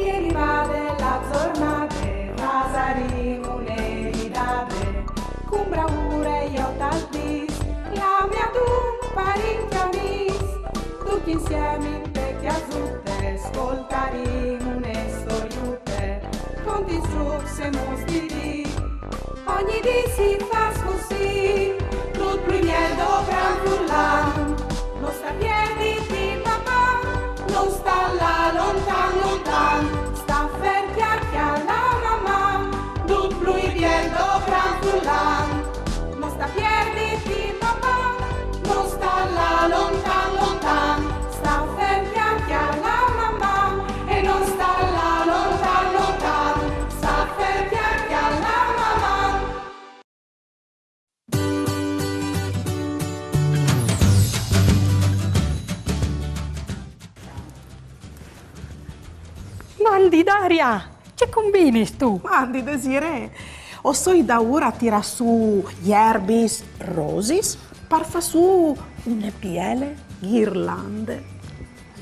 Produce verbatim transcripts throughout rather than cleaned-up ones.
Rivade la zornade, fasarìn une ridade, cun braure jo tal dis, clame adun parint e amis, ducj insiemi inte cjasute, scoltarìn une storiute, conti, strucs e muts di dì. Ogni dì si fâs cussì, dut plui biel dovran furlan. No sta pierditi, maman, no sta lâ lontan, lontan, sta fer, cjalà, cjalà, maman, dut plui biel dovran furlan. No sta pierditi, maman, no sta lâ lontan, lontan, sta fer, cjalà, cjalà, maman, e no sta lâ lontan, lontan, sta fer, cjalà, cjalà, maman. Mandi Daria, ce combinistu? Mandi Desirée, o soi daûr a tirâ sù jerbis, rosis, par fâ sù une biele ghirlande.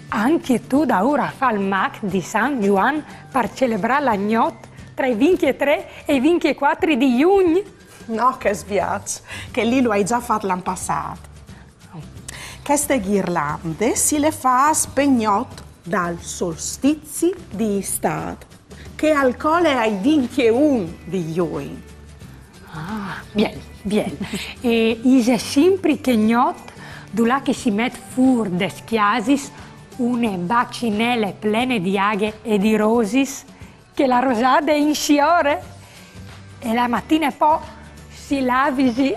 Ancje tu daûr a fâ il maç di San Zuan par celebrâ la gnot tra i vincjetrê e i vincjecuatri di Jugn? No, chest viaç, chê li lu ai za fat l'an passât. Cheste ghirlande si le fâs pe gnot dal solstizi di Istât, che al cole ai vincjeun di Jugn. Ah, biel, biel. E ise simpri chê gnot, dulà che si met fûr des cjasis une bacinele plene di aghe e di rosis, che la rosade e insiore, e la matine po si lavisi.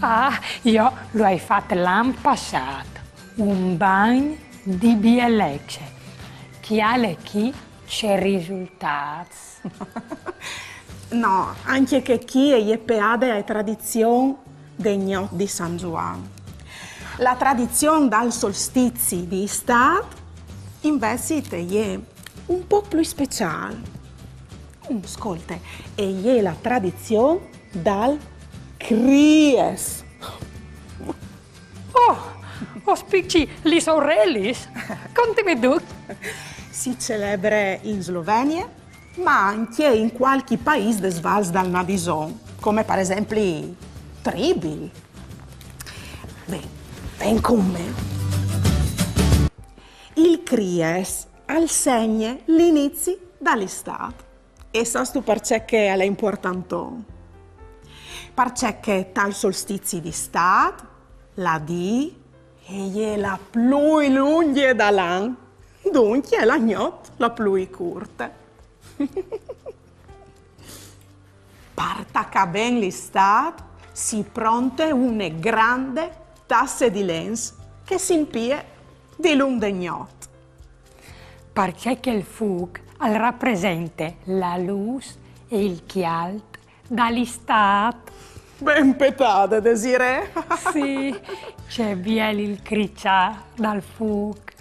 Ah, jo lu ai fat l'an passât, un bagn di bielece. Cjale chi ce risultâts. No, ancje chê chi e je peade ae tradizion de gnot di San Zuan. La tradizion dal solstizi di Istât, invezit, e je un pôc plui speciâl. Mm, scolte, e je la tradizion dal Cries. Oh, o spici lis orelis. Contimi dut. Si celebre in Slovenie, ma ancje in cualchi paîs des vals dal Nadison, come par esempli Tribil. Ben, ven cun me. Il Cries al segne l'inizi da l'Istât. E sâstu parcè che al è impuartanton? Parcè che tal solstizi di Istât la dì e je la plui lungje dal an, duncje la gnot la plui curte. Par tacâ ben l'Istât si pronte une grande tasse di lens che si impie dilunc de gnot. Parcè che il fûc al rapresente la lûs e il cjalt da l'Istât. Ben petade, Desirée! Sì, ce biel il criçâ dal fûc.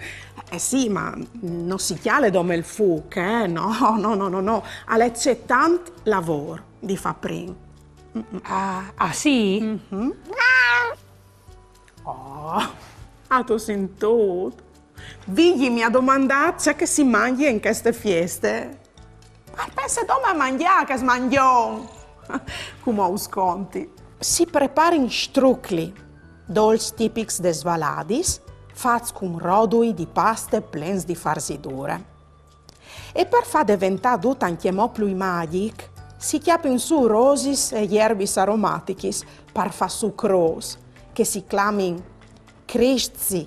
Eh sì, ma no si cjale dome il fûc, eh? No, no, no, no, no. Al è cetant lavôr di fâ prin. Ah, ah, sì? Mhm. Oh, âstu sintût? Vigji mi à domandât ce che si mangjie in cheste fieste. Ma pense dome a mangjâ, chest mangjon! Cumò us conti. Si preparin strucli, dolçs tipics des valadis, fats cun rodui di paste plens di farsidure. E par fâ deventâ dut ancjemò plui magjic, si cjapin sù rosis e jerbis aromatichis par fâ sù crôs, che si clamin crisczi,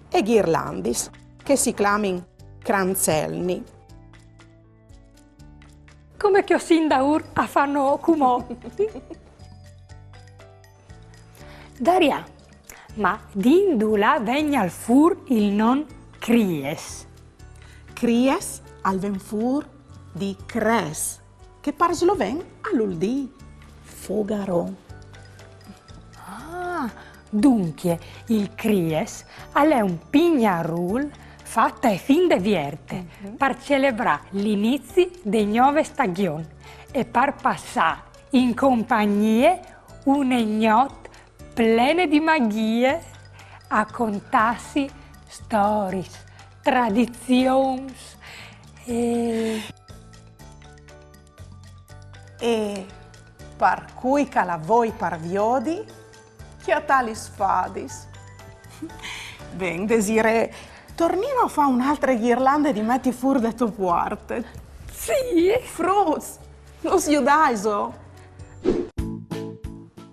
e ghirlandis, che si clamin cranzelni. Come che o sin daûr a fâ nô cumò. Daria, ma di indulà vegnial fûr il non Cries? Cries al ven fûr di cres, che par sloven al vûl dî fogaron. Ah, duncje, il Cries al è un pignarûl fat ae fin de vierte, mhm, par celebrâ l'inizi de gnove stagjon e par passâ in compagnie une gnot plene di magjie, a contâsi storiis, tradizions E, e par cui che al à voie par viodi, cjatà lis fadis. Ben, Desirée, tornìn a fâ une altre ghirlande di meti fûr de tô puarte. Sì. Fruts, nus judaiso?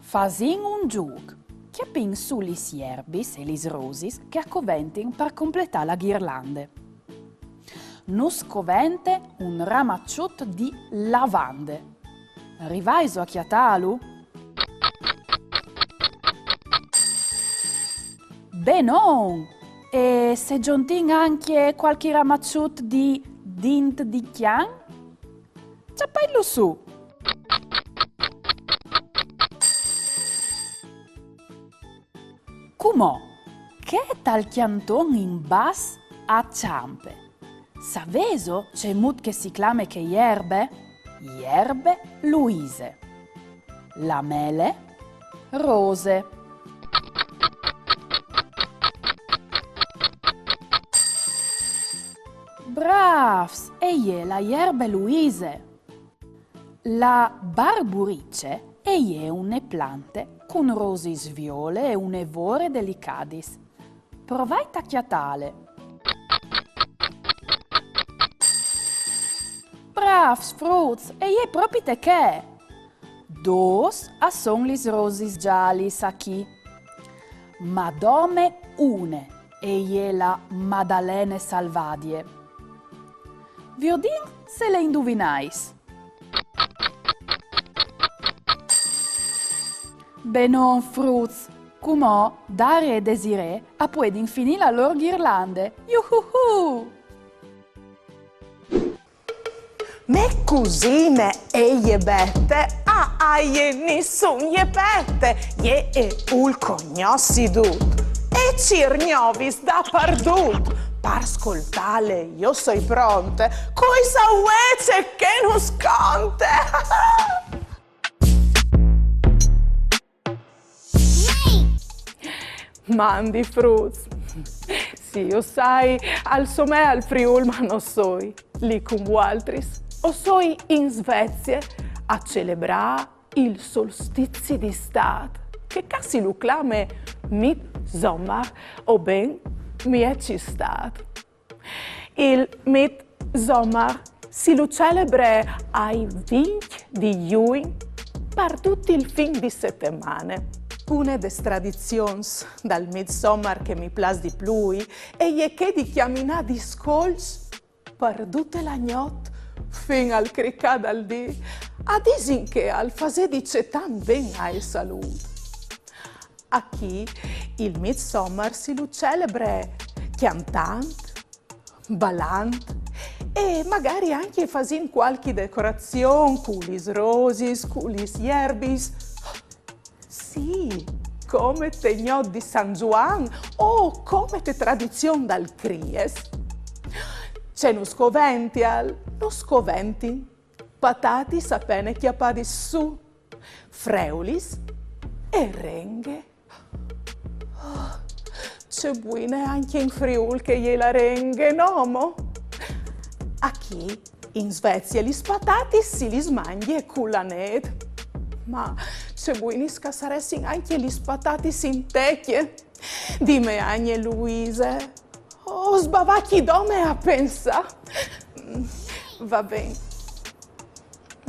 Fasìn un zûc. Cjapìn sù lis jerbis e lis rosis che a coventin par completâ la ghirlande. Nus covente un ramaçut di lavande. Rivaiso a cjatâlu? Benon! E se zontìn ancje cualchi ramaçut di dint di cjan? Cjapailu sù! Cumò, chê tal cjanton in bas a çampe. Savêso cemût che si clame chê jerbe? Jerbe Luise. La mele, rose. Brâfs, e je la jerbe Luise. La barburice e je une plante cun rosis viole e une vore delicadis. Provait a cjatâle. Brâfs, fruts, e je propite chê! Dôs a son lis rosis zalis achì. Ma dome une, e je la madalene salvadie. Viodìn se le induvinais. Benon, fruts, cumò Daria e Desirée a puedin finî la lôr ghirlande. Juhuhu! Mê cusine e je Bete, a jê nissun je pete, jê e vûl cognossi dut e cîr gnovis dapardut. Par scoltâle jo soi pronte, cui sa vuê ce che nus conte. Mandi fruts! Sì, o sai, al somee al Friûl, ma no soi li cun vualtris. O soi in Svezie a celebrâ il solstizi di Istât, che ca si lu clame Midsommer, o ben Miez Istât. Il Midsommer si lu celebre ai vincj di Jugn par dut il fin di setemane. Une des tradizions dal Midsommer che mi plâs di plui e je chê di cjaminâ discolçs par dute la gnot fin al cricâ dal dì. A disin che al fasedice tant ben ae salût. Achì il Midsommer si lu celebre cjantant, balant e magari ancje fasint cualchi decorazion cu lis rosis, cu lis jerbis. Sì, come te gnot di San Zuan o come te tradizion dal Cries. Ce nus covential? Nus coventin patatis a pene cjapadis sù, freulis e renghe. Oh, ce buine ancje in Friûl che e je la renghe, no mo? Achì, in Svezie, lis patatis si lis mangje cu la nêt. Ma ce buinis che a saressin ancje lis patatis in tecje. Dime agne, Luise. Oh, o sbavacji dome a pensâ. Mm, va ben.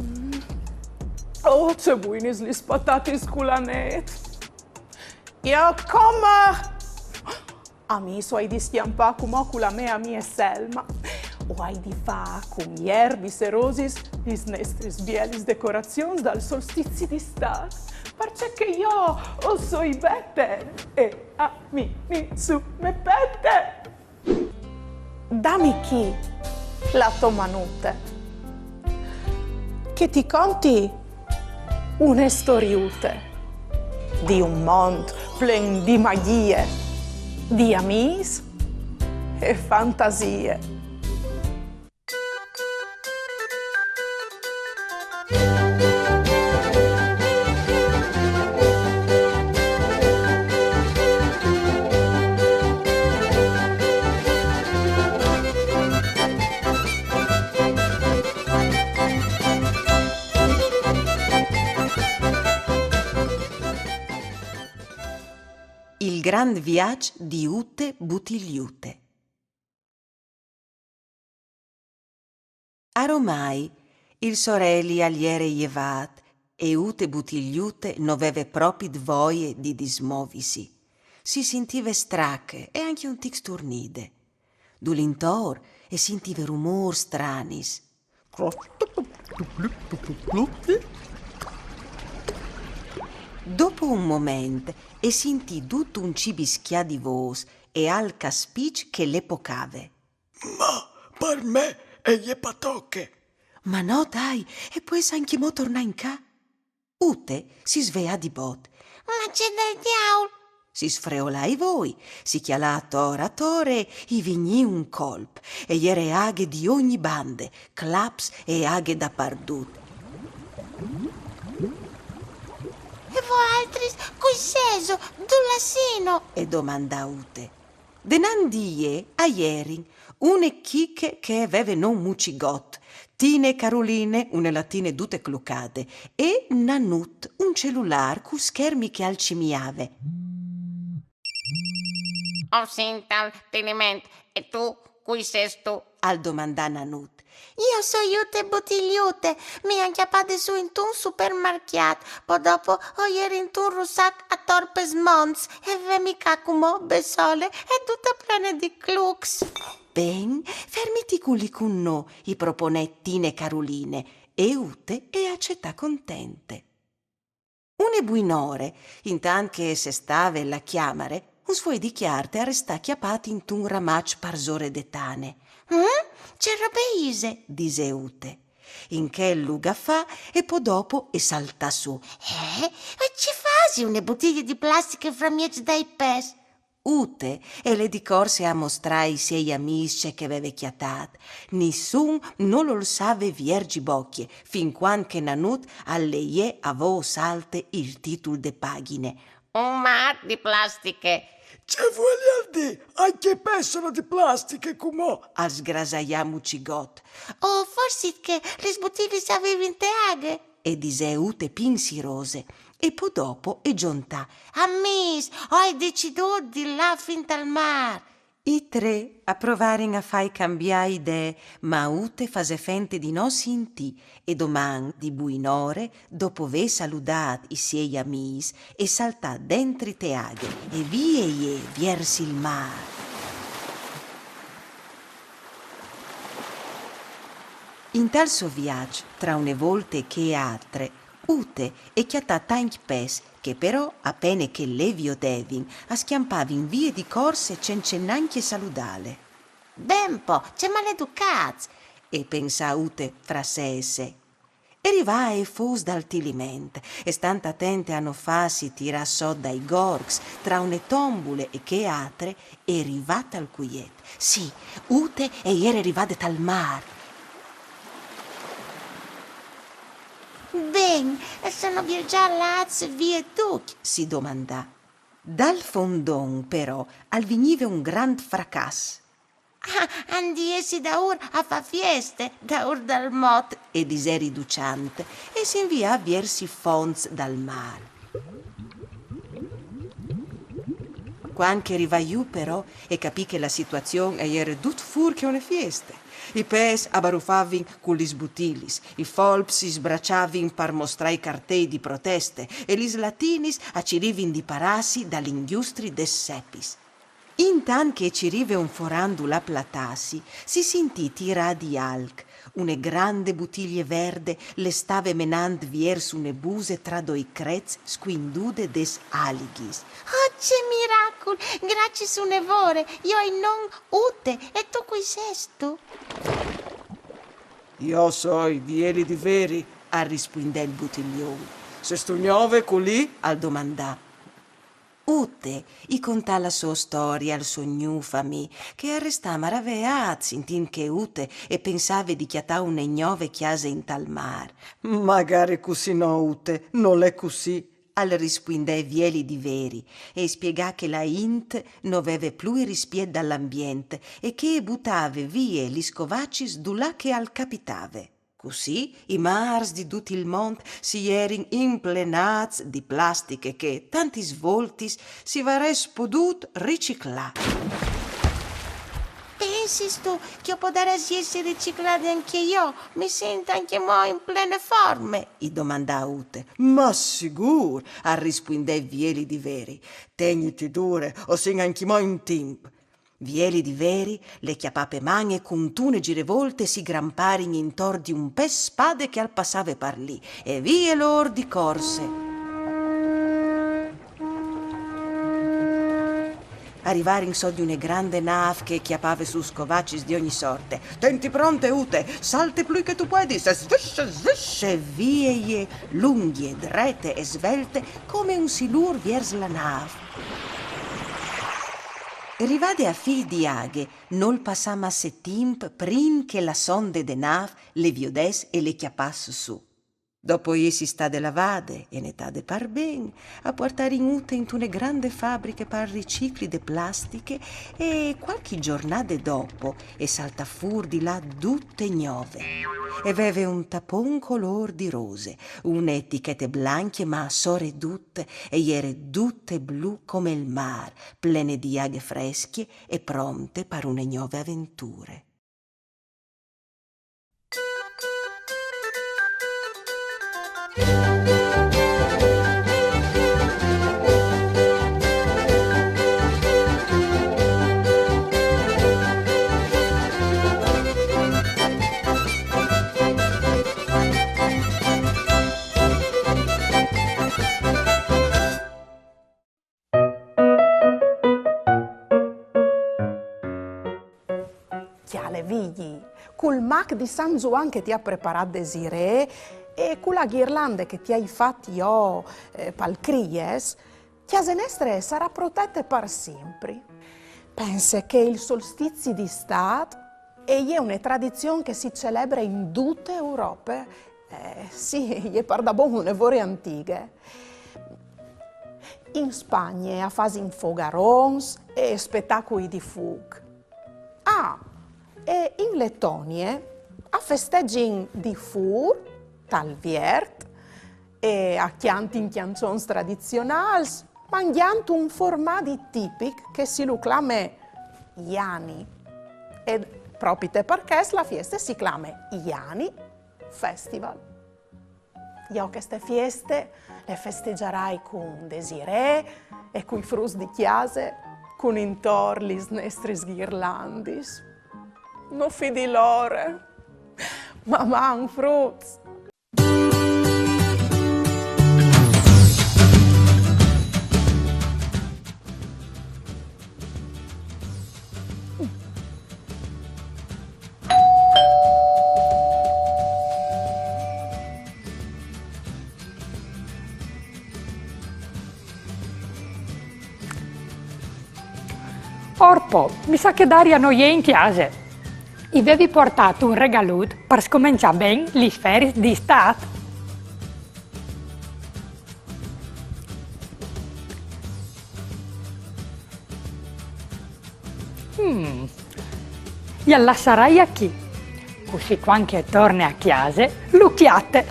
Mm. Oh, ce buinis lis patatis cu la nêt. Jo come! Amîs, o ai di scjampâ cumò cu la mê amie Selma. O ai di fâ cun jerbis e rosis lis nestris bielis decorazions dal solstizi di Istât, parcè che jo o soi Bete e a mi nissun me pete. Dami chi la tô manute, che ti conti une storiute di un mont plen di magjie, di amîs e fantasie. Grand viaç di Ute Butigliute. Aromai il soreli al jere jevât e Ute Butigliute no veve propit voie di dismovisi. Si sintive strache e ancje un tic sturnide. Dulintor e sintive rumôrs stranis. Dopo un moment e sintì dut un cibiscjâ di vôs e alc a spiç che le pocave. Ma par me e je patoche. Ma no, dai, e pues ancjemò tornâ in ca. Ute si sveà di bot. Ma ce dal diaul! Si sfreolà i voi, si cjalà ator ator e i vignì un colp, e jere aghe di ogni bande, claps e aghe dapardut. E voaltris, cui sêso, dulà sino? E domandà Ute. Denant di jê a jerin une chiche che e veve non Mucigot, Tine e Caruline, une latine dute clocade, e Nanut, un celulâr cul schermi che al cimiave. O sintal, Tiliment, e tu, cui sêstu? Al domandà Nanut. Jo o soi Ute Butigliute, mi àn cjapade sù intun supermarcjât, po dopo o jeri intun russac ator pes monts e ve mi ca cumò bessole e dute plene di clucs. Ben, fermiti culì cun nô, i proponè Tine e Caruline, e Ute e acetà contente. Une buinore, intant che e sestave la cjamare, un sfuei di cjarte al restà cjapât intun ramaç parsore de tane. Mm? Ce robe ise? Disè Ute. In chel lu gafà e po dopo e saltà sù. Eh? E ce fasi une butilie di plastiche framieç dai pes? Ute e lè di corse a mostrâ ai siei amîs ce che e veve cjatât. Nissun no le olsave vierzi bocje, fin cuant che Nanut al leiè a vôs alte il titul de pagjine. Un mâr di plastiche. Ce vuelial dî? Ancje i pes sono di plastiche, cumò? Al sgrasaià Mucigot. O forsit che lis butiliis a vivin te aghe? E disè Ute pinsirose, e po dopo e zontà. Amîs, o ai decidût di lâ fin tal mâr. I trê a provarin a fâi cambiâ idee, ma Ute e fasè fente di no sintî, e doman, di buinore, dopo vê saludât i siei amîs, e saltà dentri te aghe, e vie jê viers il mâr. Intal so viaç, tra une volte e chê altre, Ute e cjatà tancj pes, che però, a pene che le viodevin, a scjampavin vie di corse cence nancje saludâle. Ben po, ce maleducâts! E pensà Ute fra se e se. E rivà ae fôs dal Tiliment, e stant atente a no fâsi tirâ sot dai gorcs, tra une tombule e chê altre, e rivà tal cuiet. Sì, Ute e jere rivade tal mâr. Ben, e sono vialzâts vie ducj? Si domandà. Dal fondon, però, al vignive un grant fracàs. Ah, àn di jessi daûr a fâ fieste, daûr dal mot, e disè riduçant, e si invià viers i fonts dal mâr. Cuant che e rivà jù, però, e capì che la situazion e jere dut fûr che une fieste. I pes a barufavin cu lis butiliis, i folps si sbraçavin par mostrâ i cartei di proteste e lis latinis a cirivin di parâsi dal ingjustri des sepis. Intant che e cirive un foran dulà platâsi, si sintì tirâ di alc. Une grande butilie verde le stave menant viers une buse tra doi crets scuindude des alighis. Oh, ce miracul! Graciis une vore! Jo o ai non Ute, e tu cui sêstu? Jo o soi Vieli di Veri, al rispuindè il butilion. Sêstu gnove culì? Al domandà. Ute i contà la sô storie al so gnûf amì, che al restà maraveât sintint che Ute e pensave di cjatâ une gnove cjase intal mâr. Magari cussì no, Ute, nol è cussì, al rispuindè Vieli di Veri, e i spiegà che la int no veve plui rispiet dal ambient e che e butave vie lis covacis dulà che al capitave. Cussì i mârs di dut il mont si jerin implenâts di plastiche che, tantis voltis, si varès podût riciclâ. Pensistu che o podarès jessi riciclade ancje jo? Mi sint ancjemò in plene forme, i domandà Ute. Ma sigûr, al rispuindè Vieli di Veri. Tegniti dure, o sin ancjemò in timp. Vieli di Veri le cjapà pe man e cuntune girevolte si gramparin intor di un pes spade che al passave par li, e vie lôr di corse. A rivarin sot di une grande nâf che e cjapave sù scovacis di ogni sorte. Tenti pronte, Ute, salte plui che tu puedis, e svisce, svisce, vie jê, lungje, drete e svelte, come un silûr viers la nâf. Rivade a fîl di aghe, nol passà masse timp prin che la sonde de nâf le viodès e le cjapàs sù. Dopo jessi stade lavade e netade par ben, a puartarin Ute intune grande fabriche par ricicli de plastiche e cualchi zornade dopo e saltà fûr di là dute gnove. E veve un tapon colôr di rose, une etichete blancje, ma soredut e jere dute blu come il mâr, plene di aghe frescje e pronte par une gnove aventure. Cjale, Vigji, cul mac di San Zuan che ti à preparât Desirée e cu la ghirlande che ti ai fat jo, eh, pal Cries, cjase nestre sarà protete par simpri. Pense che il solstizi di Istât e je une tradizion che si celebre in dute Europe. Eh, sì, e je pardabon une vore antighe. In Spagne a fasin fogarons e spetacui di fûc. Ah, e in Letonie a festegin di fûr tal viert e a cjantin cjançons tradizionâls, mangjant un formadi tipic che si lu clame Jani. E propite par chest la fieste si clame Jani Festival. Jo cheste fieste le festegiarai cun Desirée e cui fruts di cjase, cun intor lis nestris ghirlandis. No fidi l'ore. Maman, fruts! Orpo, mi sa che Daria no je in cjase. I vevi puartât un regalut par scomençâ ben lis feriis di Istât. Mm. Jal lassarai achì. Cussì cuant che e torne a cjase, lu cjate.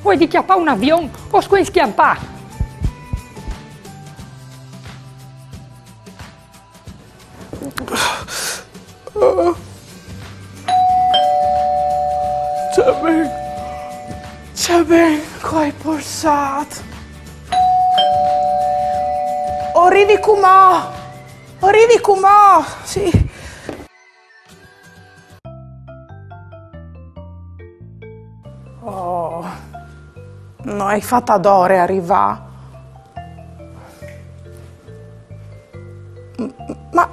O ai di cjapâ un avion, o scuen scjampâ. Ce ben, ce ben che o ai polsât. O rivi cumò, o rivi cumò, sì. Oh, no ai fat adore a rivâ. M-, ma,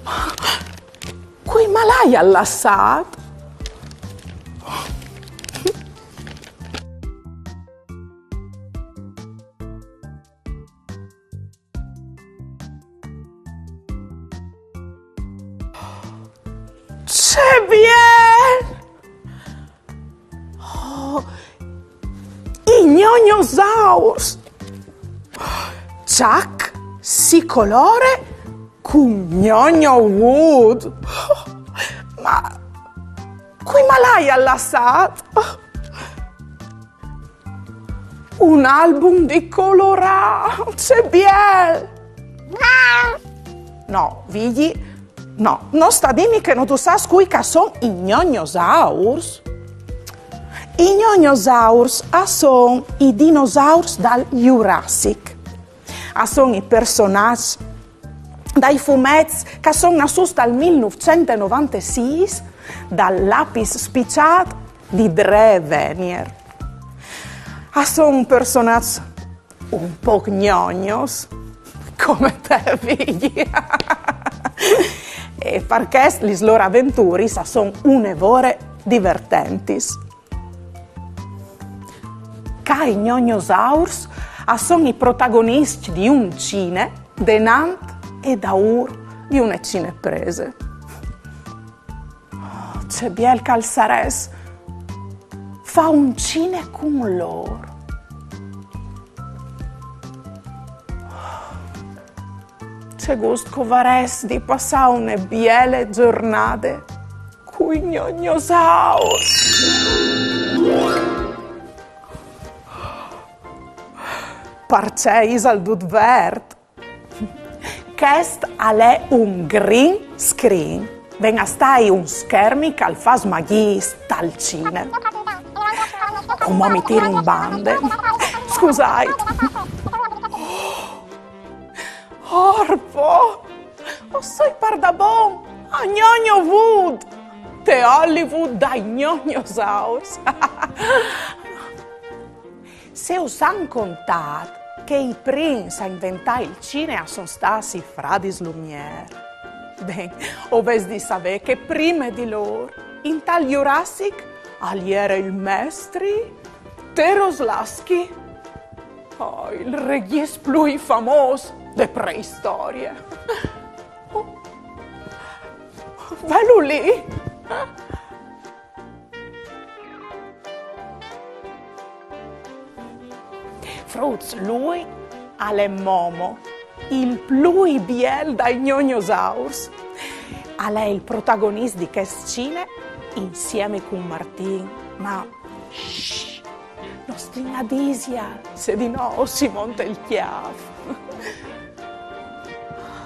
ma cui mal aial lassât? Ce biel! Oh, i gnosaurs! Chuck si colore Cun Gnogno Wood? Ma cui ma l'aial lassât? Un album di colorâ, ce biel! No, Vigji, no, no sta dîmi che no tu sâs cui che a son i gnognosaurs. I gnognosaurs a son i dinosaurs dal Jurassic. A son i personaçs dai fumets che a son nassûts dal mil nûfcent e novantesîs dal lapis spiçât di Dree Venier. A son personaçs un pôc gnognos, come te, Vigji. E par chest lis lôr aventuris a son une vore divertentis. Ca i gnognosaurs a son i protagoniscj di un cine denant e daûr di une cineprese. Oh, ce biel che al sarès fâ un cine cun lôr. Ce gust che o varès di passâ une biele zornade cui gnognosaurs. Parcè isal dut vert? Chest al è un green screen. Ven a stâi un schermi che al fâs magjiis tal cine. Cumò mi tiri in bande. Scusait. Orpo! O soi pardabon a Gnogno Wood! Te Hollywood dai gnognosaurs! Se us àn contât che i prins a inventâ il cine a son stâts i fradis Lumière. Ben, o vês di savê che prime di lôr, intal Jurassic, al jere il mestri Teroslaschi. Oh, il regjist plui famôs de preistorie. Oh, velu li! Fruts, lui al è Momo, il plui biel dai gnognosaurs. Al è il protagonist di chest cine insiemi cun Martin, ma shh, no stin a dîsial, se di no si monte il cjâf.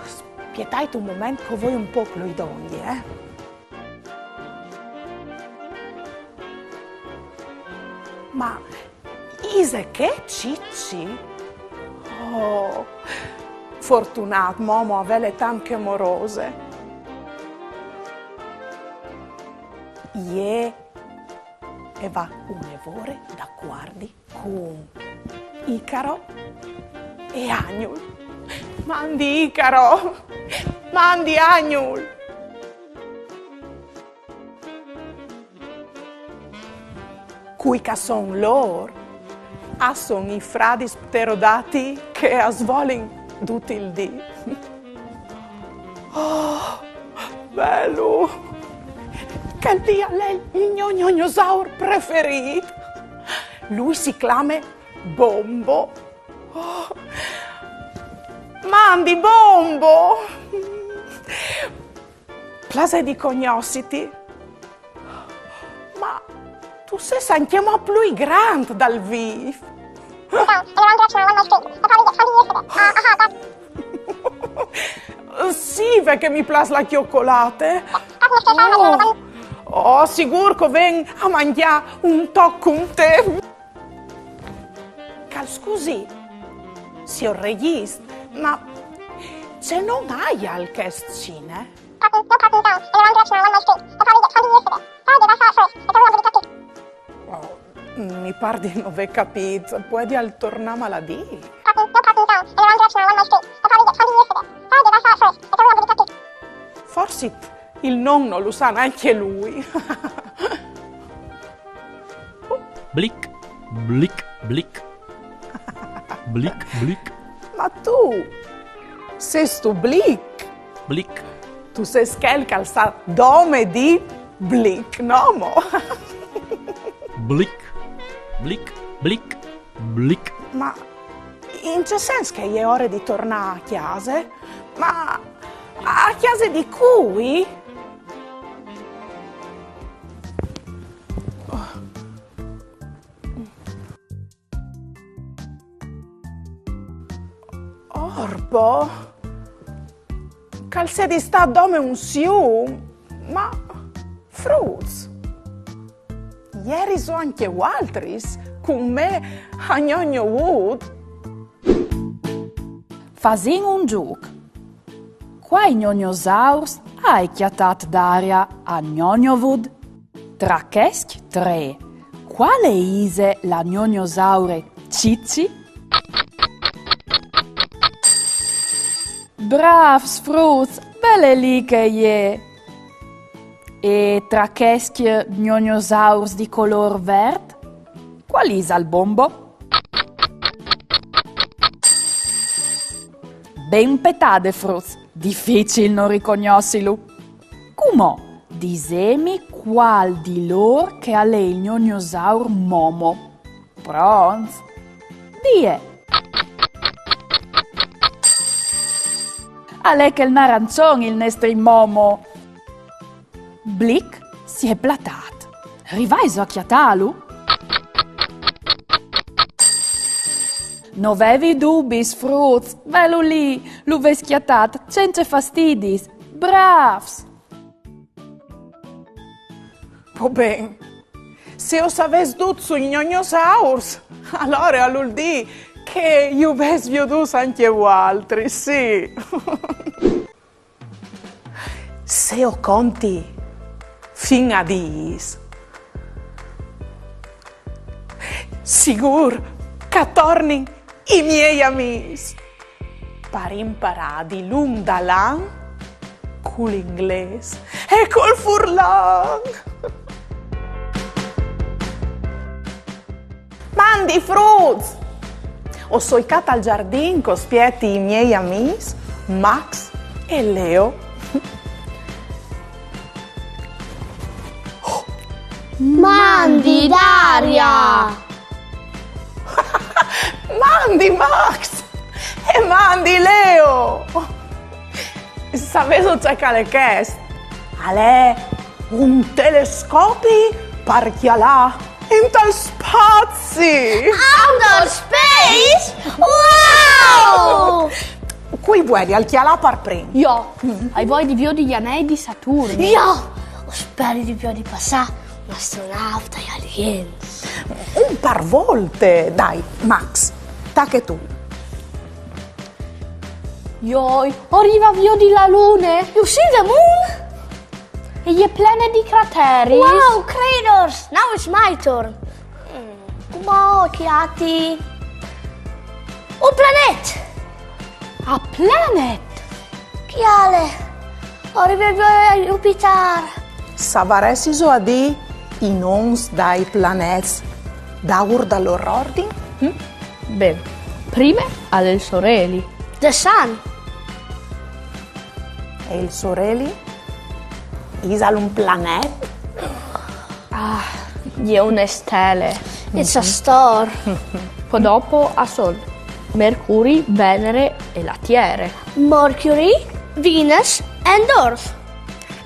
Spietait un moment che o voi un pôc lui dongje, eh? Ma ise chê Cicci? Oh, fortunât Momo a vêle tant che morose. Jê e va une vore d'acuardi cun Icaro e Agnul. Mandi Icaro! Mandi Agnul! Cui che a son lôr? A son i fradis pterodatii che a svolin dut il dì. Oh, velu! Chel li al è il gno gnognosaur preferît. Lui si clame Bombo. Oh. Mandi, Bombo! Plasê di cognossiti. Ma tu sês ancjemò plui grant dal vîf. Sì, ve che mi plâs la cjocolate. Oh, oh, sigûr che o ven a mangjâ un toc cun te. Che al scusi, siôr regjist, ma ce non aial chest cine? Oh, mi pâr di no vê capît, puedial tornâmal a dî? Forsit il non no lu sa nancje lui. Blic, blic, blic. Blic, blic. Ma tu, sêstu Blic? Blic. Tu sês chel che al sa dome dî blic, no mo? Blic, blic, blic, blic. Ma in ce sens che e je ore di tornâ a cjase? Ma Cjase di cui? Orpo, che al sedi stât dome un sium, ma fruts, jeriso ancje vualtris cun me a Gnognovud? Fasìn un zûc. Cuâi gnognosaurs aial cjatât Daria a Gnognovud? Tra chescj trê, cuale ise la gnognosaure Cici? Brâfs fruts, vele li che e je! E tra chescj gnognosaurs di colôr vert, cuâl isal Bombo? Ben petade, fruts, dificil no ricognossilu. Cumò, disêmi cuâl di lôr che al è il gnognosaur Momo. Pronts? Vie! Al è chel narançon il nestri Momo. Blic si è platât. Rivaiso a cjatâlu? No vevi dubis, fruts, velu li, lu vês cjatât cence fastidis. Brâfs! Po ben, se o savès dut sui gnognosaurs, alore al vûl dî che ju vês viodûts ancje vualtris, sì. Se o conti fin a dîs, sigûr che a tornin i miei amîs par imparâ dilunc dal an cul inglês e cul furlan. Mandi fruts! O soi ca tal zardin che o spieti i miei amîs Max e Leo. Mandi, Daria! Mandi Max! E mandi Leo! Savêso ce che al è chest? Al è un telescopi par cjalâ intal spazi! Outer space? Wow! Cui vuelial cjalâ par prin? Jo. Ai voie di viodi i anei di Saturni. Jo! O speri di viodi passâ un astronaute aliens. Un par volte, dai, Max, tache tu. Joi, o rivi a viodi la Lune. You see the moon? E e je plene di crateris. Wow, craters! Now it's my turn. Mm, cumò o cjati un planet. A planet? Cjale, o rivi a viodi Jupiter. Savaressiso a dî i nons dai planets daûr dal lôr ordin? Hm? Ben, prime al è il Soreli. The Sun. E il Soreli? Isal un planet? Ah, e je une stele. It's a star. Po dopo a son Mercuri, Venere e la Tiere. Mercury, Venus and Earth.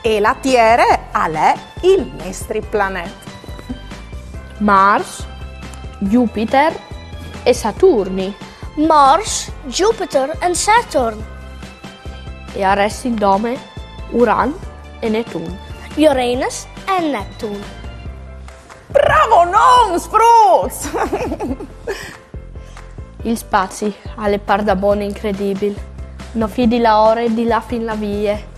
E la Tiere al è il nestri planet. Mars, Jupiter e Saturni. Mars, Jupiter and Saturn. E a restin dome Uran e Netun. Uranus and Neptune. Bravonons, fruts! Il spazi al è pardabon incredibil. No fidi la ore di lâ fin là vie.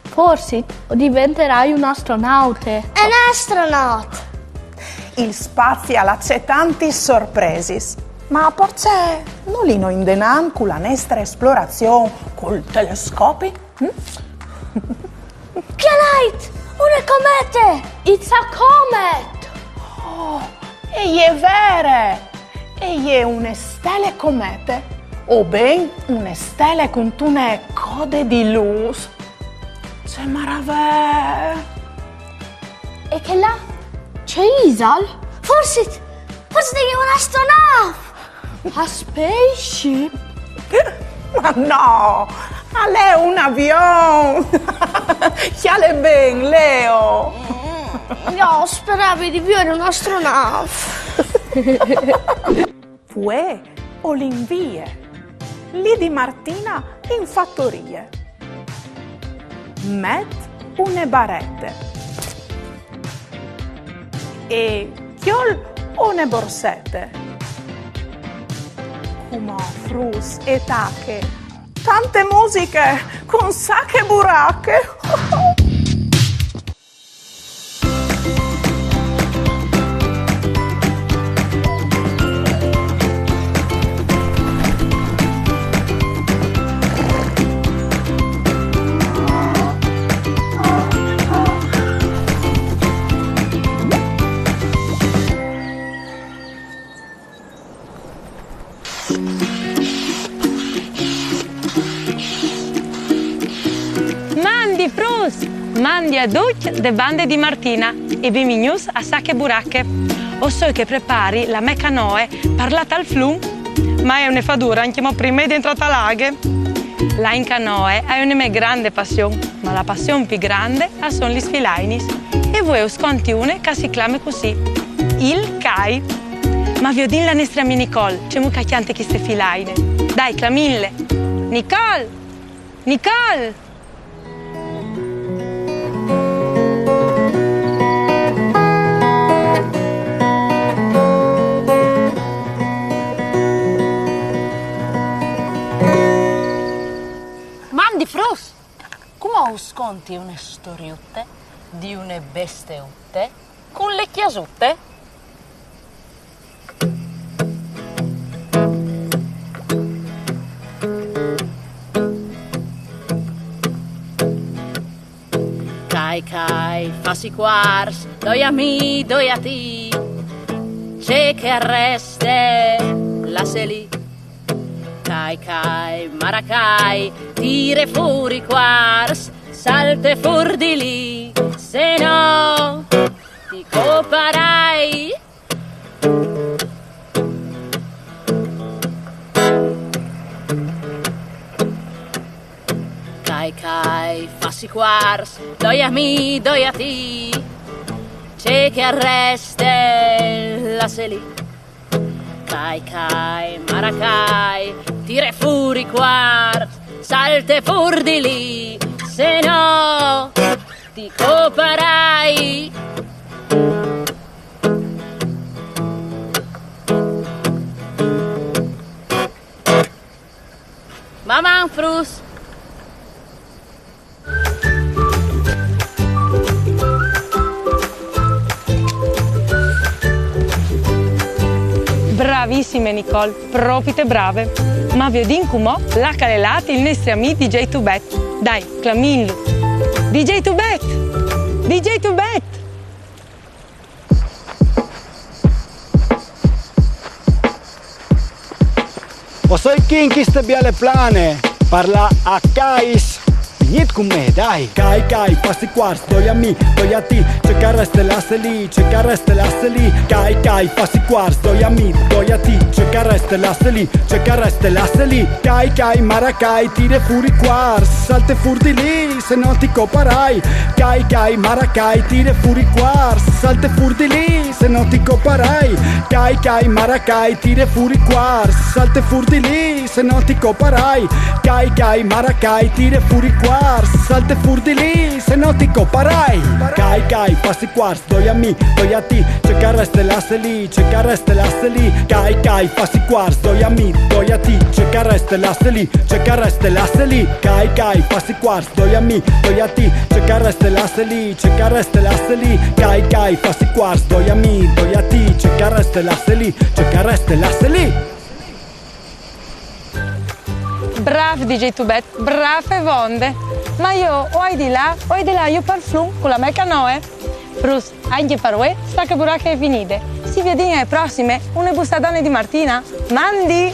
Forsit o diventerai un astronaute. An astronaut! Il spazi al à tantis sorpresis. Ma parcè no lino indenant cu la nestre esplorazion cul telescopi? Hm? Cjalait! Une comete! It's a comet! Oh, e je vere! E je une stele comete, o ben une stele cuntune code di lûs. Ce maravee! E chê là? Ce isal? Forsit, forsit e je une astronav! A spaceship? Ma no! Al è un avion! Cjale ben, Leo! Mm, jo o speravi di viodi un'astronâf. Vuê o lin vie. Li di Martina in fatorie. Met une barete. E cjol une borsete. Cumò fruts e tache tante musiche cun Sache Burache. Mandi fruts! Mandi a ducj de bande di Martina e benvignûts a Sache Burache. O soi che prepari la mê canoe par lâ tal flum, ma e je une fadure ancjemò prime di jentrâ ta la aghe. Lâ in canoe e je une mê grande passion, ma la passion plui grande a son lis filainis. E vuê us conti une che si clame cussì: il cai. Ma viodìn la nestre amie Nicole, cemût che e cjante cheste filaine. Dai, clamìnle. Nicole! Nicole! Mandi fruts! Cumò us conti une storiute di une besteute cun le cjasute. Cai, cai, fâs i cuars, doi a mi, doi a ti. Ce che al reste, lasse li. Cai, cai, maracai, tire fûr i cuars, salte fûr di li, se no ti coparai. Cai, cai, fâs i cuars, doi a mi, doi a ti. Ce che al reste, lasse li. Cai, cai, maracai, tire fûr i cuars, salte fûr di li, se no ti coparai. Maman, fruts! Bravissime, Nicole, propite brave. Ma viodìn cumò là che al è lât il nestri amì D J Tubet. Dai, clamìnlu. D J Tubet! D J Tubet! O soi chi in cheste biele plane, par lâ a cais. Vignît cun me, dai! Cai, cai, fâs i cuars, doi a mi, doi a ti, ce che al reste lasse li, ce che al reste lasse li. Cai, cai, fâs i cuars, doi a mi, doi a ti, ce che al reste lasse li, ce che al reste lasse li. Cai, cai, maracai, tire fûr i cuars, salte fûr di li, se no ti coparai. Cai, cai, maracai, tire fûr i cuars, salte fûr di li, se no ti coparai. Cai, cai, maracai, tire fûr i cuars, salte fûr di li, se no ti coparai. Cai, cai, maracai, tire fûr i cuars, salte fûr di li, se no ti coparai. Cai, cai, fâs i cuars, doi a mi, doi a ti, ce che al reste lasse li, ce che al reste lasse li. Cai, cai, fâs i cuars, doi a mi, doi a ti, ce che al reste lasse li, ce che al reste lasse li. Cai, cai, fâs i cuars, doi a mi, doi a ti, ce che al reste lasse li, ce che al reste lasse li. Cai, cai, fâs i cuars, doi a mi, doi a ti, ce che al reste lasse li, ce che al reste lasse li. Brâf, D J Tubet, brâf e vonde. Ma jo o ai di lâ, o ai di lâ jù pal flum cu la mê canoe. Fruts, ancje par vuê, Sache Burache e je finide. Si viodìn ae prossime, une bussadone di Martina. Mandi!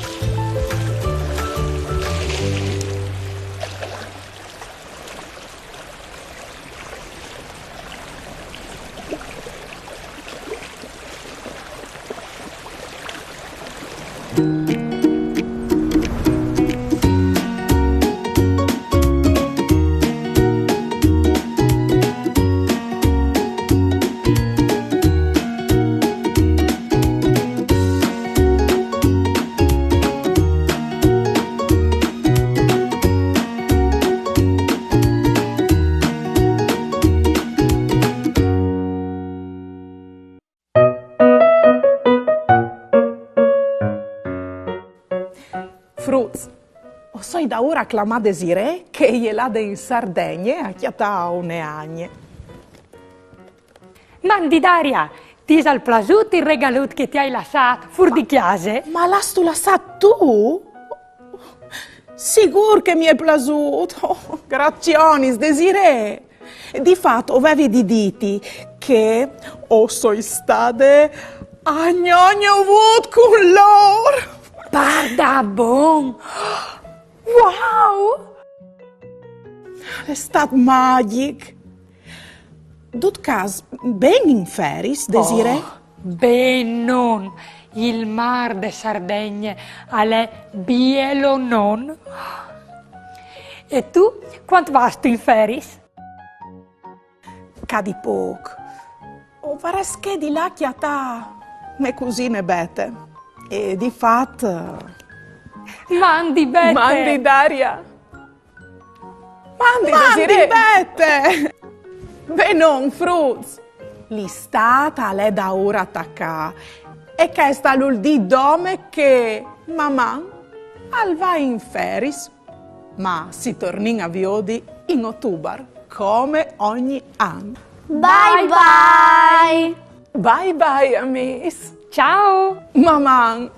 Aura clamà Desirée che e je lade in Sardegne a cjatâ une agne. Mandi Daria, ti isal plasût il regalut che ti ai lassât fûr di cjase? Ma lu âstu lassât tu? Sigûr che mi è plasût. Oh, gracionis, Desirée. Di fat, o vevi di dîti che o soi stade a gnogne o vût cun lôr. Pardabon! Wow! Al è stât magjic. Dut câs, ben in feris, Desirée? Oh, benon! Il mâr de Sardegne al è bielonon. E tu, cuant vâstu in feris? Ca di pôc. O varès chê di lâ a cjatâ mê cusine Bete. E di fat... Mandi Bete! Mandi Daria! Mandi, mandi Desirée! Bete! Benon, fruts! L'Istât al è daûr a tacâ e chest al vûl dî dome che Maman al va in feris, ma si tornìn a viodi in Otubar, come ogni an. Bye bye! Bye bye, amîs! Ciao! Maman!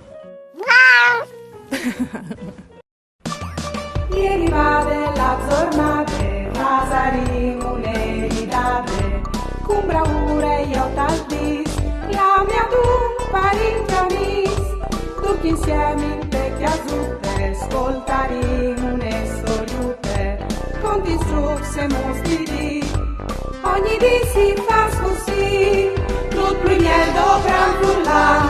E rivade la zornade, fasarìn une ridade, cun braure jo tal dîs, clamìn adun parint e amîs, ducj insiemi inte cjasute, scoltarìn une storiute, conti strucs e mus di dì, ogni dì si fâs cussì, dut plui biel dopran furlan,